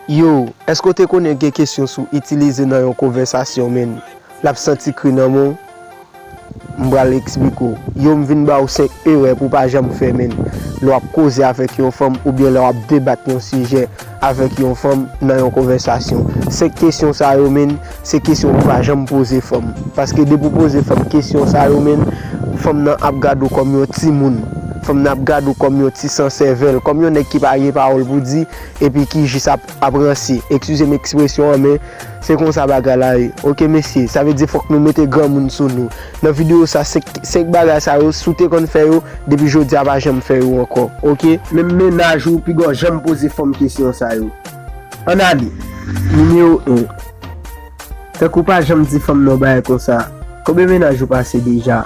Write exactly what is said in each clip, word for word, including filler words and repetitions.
Yo, èske w te konnen gen kesyon si w itilize nan yon konvèsasyon, men l ap santi kri nan men w? M pral eksplike w. Yo, m vin ba w senk erè pou w pa janm fè, men, lè w ap koze avèk yon fanm oubyen lè w ap debat yon sijè avèk yon fanm nan yon konvèsasyon. Senk kesyon sa yo, men, se kesyon pou w pa janm poze fanm. Paske depi w poze fanm kesyon sa yo, men, fanm nan ap gade w kòm yon timoun. Fanm nan ap gade w kòm yon ti san sèvèl, kòm yon nèg ki pa gen pawòl pou di, epi ki jis ap, ap ranse. Eskize m ekspresyon an, men se konsa bagay la ye. Oke, mesye, sa vle di fòk nou mete granmoun sou nou. Nan videyo sa, senk, senk bagay sa yo, si w te konn fè yo, depi jodi a, pa janm fè yo ankò. Oke? Menm mennaj ou, piga w janm poze fanm kesyon sa yo. Ann ale. Nimewo en. Tankou w pa janm di fanm nan yon bagay konsa, konbyen mennaj ou pase deja?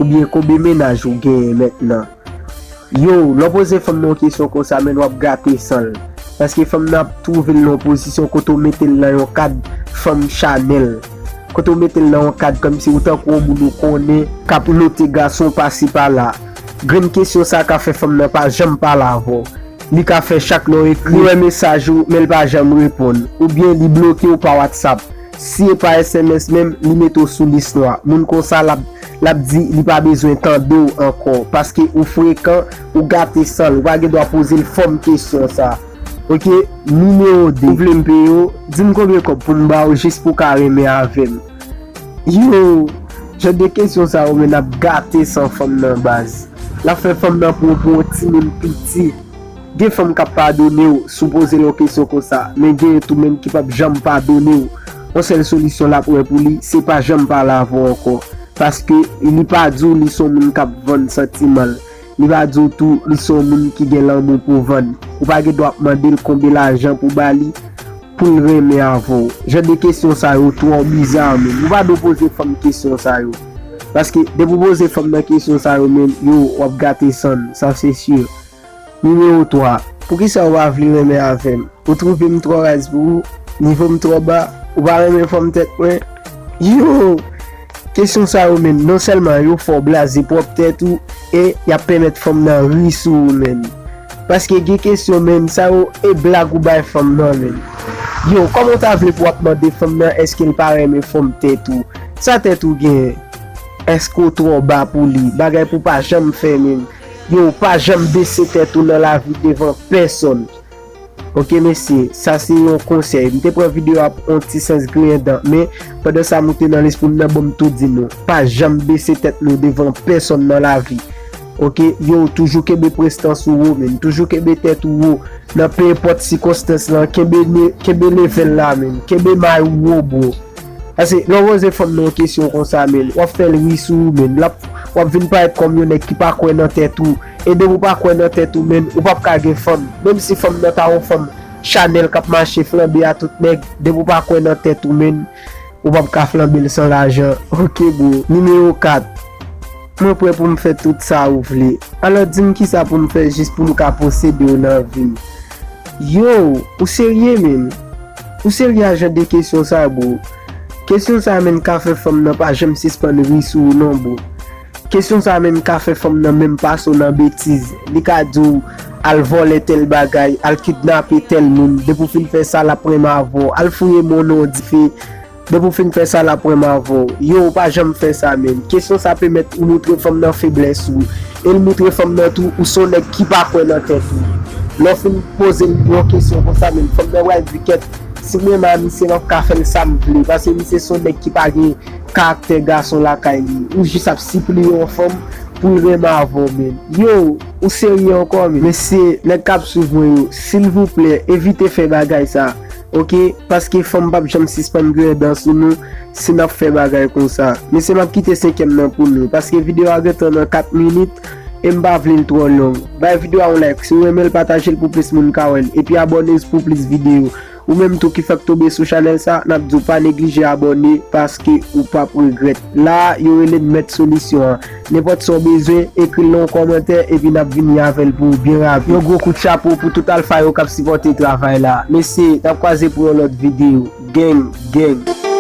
Oubyen konbyen mennaj ou genyen mentnan? Yo, lè w poze fanm nan yon kesyon konsa, men w ap gate san l. Paske fanm nan ap twouve l nan yon pozisyon kote w mete l nan yon kad fanm chanèl. Kote w mete l nan yon kad kòmsi ou tankou yon moun ou konnen k ap note gason pase pa la. Grenn kesyon sa ka fè fanm nan pa janm pale avè w. Li ka fè chak lè w ekri, li wè mesaj ou, men l pa janm reponn. Oubyen li bloke w pa WhatsApp. Si e pa S M S menm, li mete w sou lis nwa. Moun konsa l ap, l ap di li pa bezwen tande w ankò. Paske ou frekan, ou gate san l, ou pa gen dwa poze l fòm kesyon sa. Oke, nimewo de. Ou vle m peye w? Di m konbyen kòb pou m ba w jis pou w ka renmen avè m. Yo, jan de kesyon sa yo, men, ap gate san fanm nan baz. L ap fè fanm nan pran w pou yon timoun piti. Gen fanm k ap padone w si w poze l yon kesyon konsa, men genyen tou menm ki p ap janm padone w. Yon sèl solisyon l ap wè pou li, se pa janm pale avè w ankò. Paske li pa di w li se yon moun k ap vann santiman l. Li pa di w tou li se yon moun ki gen lanmou pou vann. Ou pa gen dwa ap mande l konbyen lajan pou ba li pou l renmen avè w. Jan de kesyon sa yo twò biza, menn. Ou pa dwe poze fanm kesyon sa yo. Paske depi w poze fanm nan kesyon sa yo, menn, yo, w ap gate san l, sa se si. Nimewo twa. Poukisa w pa vle renmen avè m? Ou twouve m twò raz pou ou? Nivo m twò ba? Ou pa renmen fòm tèt mwen? Yo! Kesyon sa yo, menn, non sèlman yo fè w blaze pwòp tèt ou, e y ap pèmèt fanm nan ri sou ou, menn. Paske gen kesyon, menn, sa yo e blag ou bay fanm nan, menn. Yo, kòman w ta vle pou w ap mande fanm nan èske l pa renmen fòm tèt ou? Sa tèt ou genyen? Èske w twò ba pou li? Bagay pou w pa janm fè, menn. Yo, pa janm bese tèt ou nan lavi devan pèsonn. Oke, mesye, sa se yon konsèy. M te pran videyo a yon ti sans griyen dan, men pandan sa moute nan lespri m nan, bon, m tou di nou, pa janm bese tèt nou devan pèsonn nan lavi. Oke, yo, toujou kenbe prestans ou wo, menn. Toujou kenbe tèt ou wo nan pe enpòt sikonstans lan. Kenbe ne-, kenbe level la, menn. Kenbe may ou wo, bro. Paske lè w poze fanm nan yon kesyon konsa, menn, w ap fè l ri sou ou, menn. L ap, w ap vin parèt kòm yon nèg ki pa kwè nan tèt ou. E depi w pa kwè nan tèt ou, menn, ou p ap ka gen fanm. Menm si fanm nan ta yon fanm chanèl k ap mache flanbe a tout nèg, depi w pa kwè nan tèt ou, menn, ou p ap ka flanbe l san lajan. Oke, bro. Nimewo kat. Mwen prè pou m fè tout sa ou vle. Alò, di m kisa pou m fè jis pou m ka posede w nan vi m. Yo, ou serye, menn? Ou serye a jan de kesyon sa, bro? Kesyon sa, menn, ka fè fanm nan pa janm sispann ri sou ou non, bro. Kesyon sa, menn, ka fè fanm nan menm pase w nan betiz. Li ka di w, al vòlè tèl bagay, al kidnape tèl moun. Depi w fin fè sa, l ap renmen avè w. Al fouye mòn nan yon dife. Depi w fin fè sa, l ap renmen avè w. Yo, ou pa janm fè sa, menn. Kesyon sa pèmèt ou moutre fanm nan feblès ou. E l moutre fanm nan tou, ou se yon nèg ki pa kwè nan tèt ou. Lè w fin poze l yon kesyon konsa, menn, fanm nan pral di, kèt, si m renmen a misye, m ap ka fè l sa m vle. Paske misye se yon nèg ki pa gen karaktè gason lakay li. Ou jis ap sipliye yon fanm pou l renmen avè w, menn. Yo, ou serye ankò, menn? Mesye, nèg k ap swiv mwen yo, silvouplè, evite fè bagay sa. Oke, paske fanm p ap janm sispann griyen dan sou nou si n ap fè bagay konsa. Mesye, m ap kite senkyèm nan pou nou, paske videyo a gentan nan kat minit, e m pa vle l twò long. Bay videyo a yon like, si w renmen l, pataje l pou plis moun ka wè l, epi abòne pou plis videyo. Ou menm tou ki fèk tonbe sou chanèl sa, n ap di w pa neglije abòne, paske ou p ap regrèt. La a, yo rele n mèt solisyon an. Nenpòt sa w bezwen, ekri l nan yon kòmantè, epi n ap vini avè l pou ou byen rapid. Yon gwo kout chapo pou tout alfa yo k ap sipòte travay la. Mesye, n ap kwaze pou yon lòt videyo. Gang, gang.